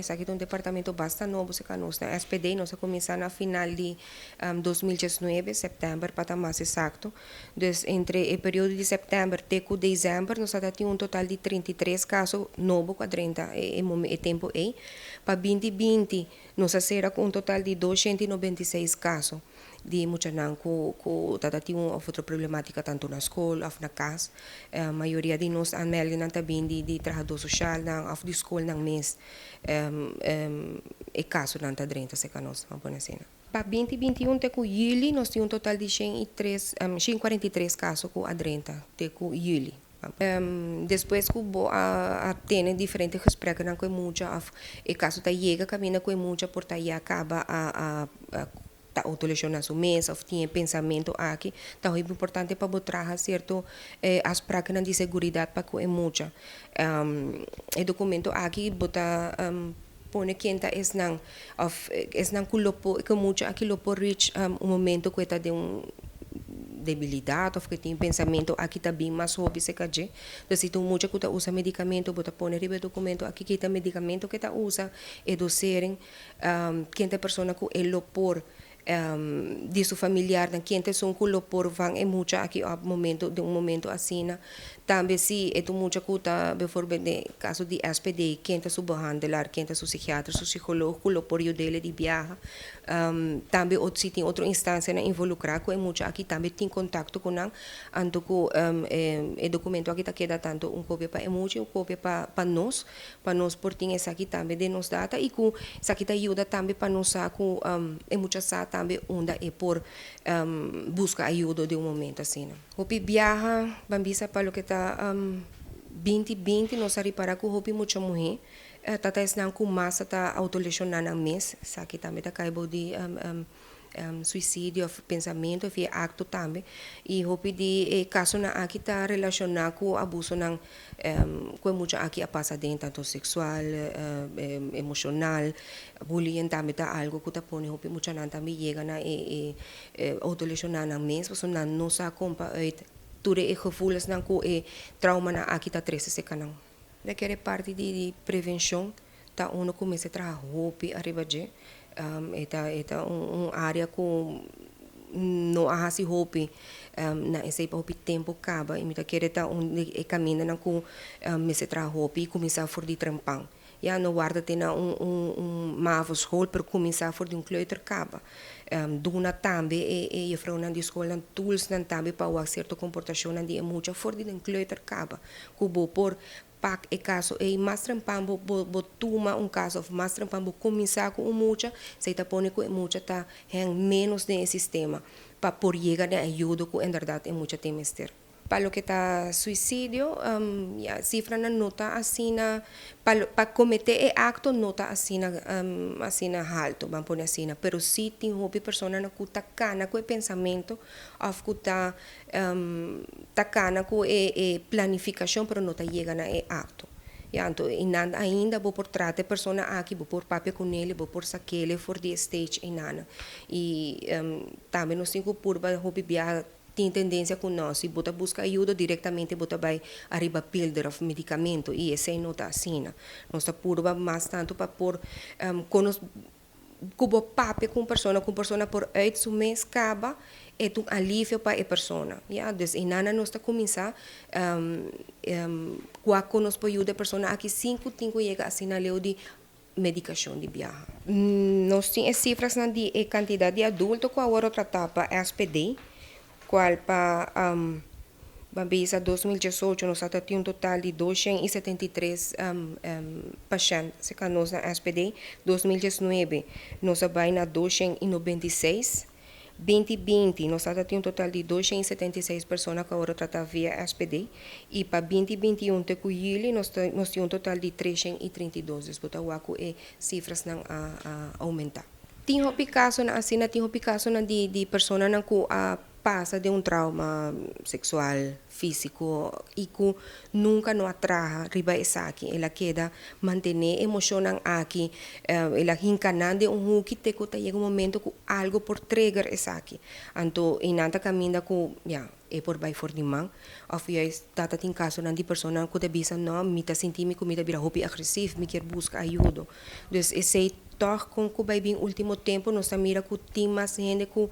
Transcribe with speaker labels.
Speaker 1: Esaki ta un departamento basta nobo serka nos na SPD. Nos a kuminsá na final di 2019, sèptèmber pa ta mas eksakto. Dus entre e periodo di sèptèmber te ku desèmber nos a tin un total di 33 kaso nobo ku a drenta e tempu ei. Pa 2020 nos a sera ku un total di 296 kaso di muchanan ku tabata tin un òf otro problemátika tantu na skol òf na kas. Mayoria di nos aanmeldingnan ta bin di trahadó soshalnan òf di skolnan mes e kasonan ta drenta serka nos, ban pone asina. Pa 2021 te ku yüli nos tin un total di 103, 143 kaso ku a drenta te ku yüli. Despues ku bo a tene diferente gesprekennan ku e mucha òf e kaso ta yega kaminda ku e mucha por ta ya kaba a ta autolesioná su mes òf tin e pensamentu aki, ta hopi importante pa bo traha sierto afsprakennan di seguridat pa ku e mucha. E dokumento aki bo ta pone ken ta esnan òf esnan ku lo por ku e mucha aki lo por reach un momento ku e ta den un debilidat òf ku e tin pensamentu aki ta bin mas hopi serka dje. Entonces si ta un mucha ku ta usa medikamento bo ta pone riba e dokumento aki ki ta medikamento ku e ta usa, e dosering. Ken ta e persona ku e lo por di su familiarnan, ken ta esun ku lo por van e mucha aki op momento den un momento asina. Tambe si e ta un mucha ku ta bijvoorbeeld den kaso di SPD, ken ta su behandelaar, ken ta su psikiater, su psikoloog ku lo por yud'é di biaha. Tambe si tin otro instansianan involukrá ku e mucha aki tambe tin kontakto ku nan, anto ku e dokumento aki ta keda tanto un kopia pa e mucha i un kopia pa nos. Pa nos por tin esaki tambe den nos data y cu esaki ta yuda tambe pa nos sa cu e mucha sa tambe unda e por busca ayudo den un momento asina. Hopi biaha, ban bisa pa loke ta 2020 nos a ripara cu hopi mucha muhe ta ta esnan cu mas ta ta autolesiona nan mes, esaki tambe ta cay bou di suicidio of pensamentu of e acto tambe y hopi di e casonan aki ta relaciona cu abusonan cu e mucha aki a pasa den tanto sexual, emocional, bullying tambe ta algo cu ta pone hopi muchanan tambe yega na e autolesiona nan mes pasobra nan no sa con pa uit tur e gevoelensnan cu e traumanan aki ta trece cerca nan. Ta kere parti di prevencion ta uno cu mester traha hopi ariba dje. E ta e ta un area cu no a haci hopi na esey pa hopi tempo caba y mi ta kere ta un di e camindanan cu mester traha hopi y cuminsa for di trempan. Ya no warda te na un un un mavo school pero cuminsa for di un kleuter caba. Duna tambe e e juffrouwnan di schoolnan toolsnan tambe pa wak cierto comportacionnan di e mucha for di den kleuter caba cu bo por Pak e kaso ei, mas trempan bo bo tuma un kaso òf mas trempan bo kuminsá ku un mucha, esei ta pone ku e mucha ta hèn ménos den e sistema pa por yega den ayudo ku enderdat e mucha tin mester. Pa loke ta suisidio, ya, sifranan no ta asina, pa pa kometé e akto no ta asina asina haltu, ban pone asina, pero sí tin hopi personanan ku ta kana ku e pensamentu òf ku ta ta kana ku e e planifikashon pero no ta yega na e akto. Ya, anto einan ainda bo por trata e persona aki, bo por papia ku nele, bo por sak'ele for di e stage einana. I tambe nos tin ku purba hopi biaha tin tendensia ku no, si bo ta buska ayuda direktamente bo ta bai ariba pilder òf medikamento i esei no ta asina. Nos ta purba mas tantu pa por konos ku bo papia ku un persona, ku un persona por uit su mes kaba, e ta un alivio pa e persona, ya. Dus einana nos ta kuminsá kua ku nos por yuda e persona aki sin ku tin ku yega asina leu di medikashon di biaha. Nos tin e sifrasnan di e kantidat di adulto ku awor a tratá pa SPD, Cual pa ban bisa 2018 nos a ta tin un total di 273 pashent cerca nos na SPD, 2019 nos a bay na 296, 2020 nos a ta tin un total di 276 persona cu a worde trata via SPD y pa 2021 te cu juli nos ta nos tin un total di 332, dus bo ta wak cu e cifrasnan a aumenta. Tin hopi kasonan asina, tin hopi kasonan di di personanan ku a pasa den un trauma seksual, físiko i ku nunka no a traha riba esaki. El a keda mantené emoshonnan aki, el a hinka nan den un huki te ku ta yega un momento ku algu por trigger esaki. Anto einan ta kaminda ku ya e por bai for di man. Òf juist tata tin kasonan di personanan ku ta bisa: "No, mi ta sinti mi ku mi ta bira hopi agresivo, mi ke buska ayudo." Dus esei tòg kon ku bai bin último tempu nos ta mira ku tin mas hende ku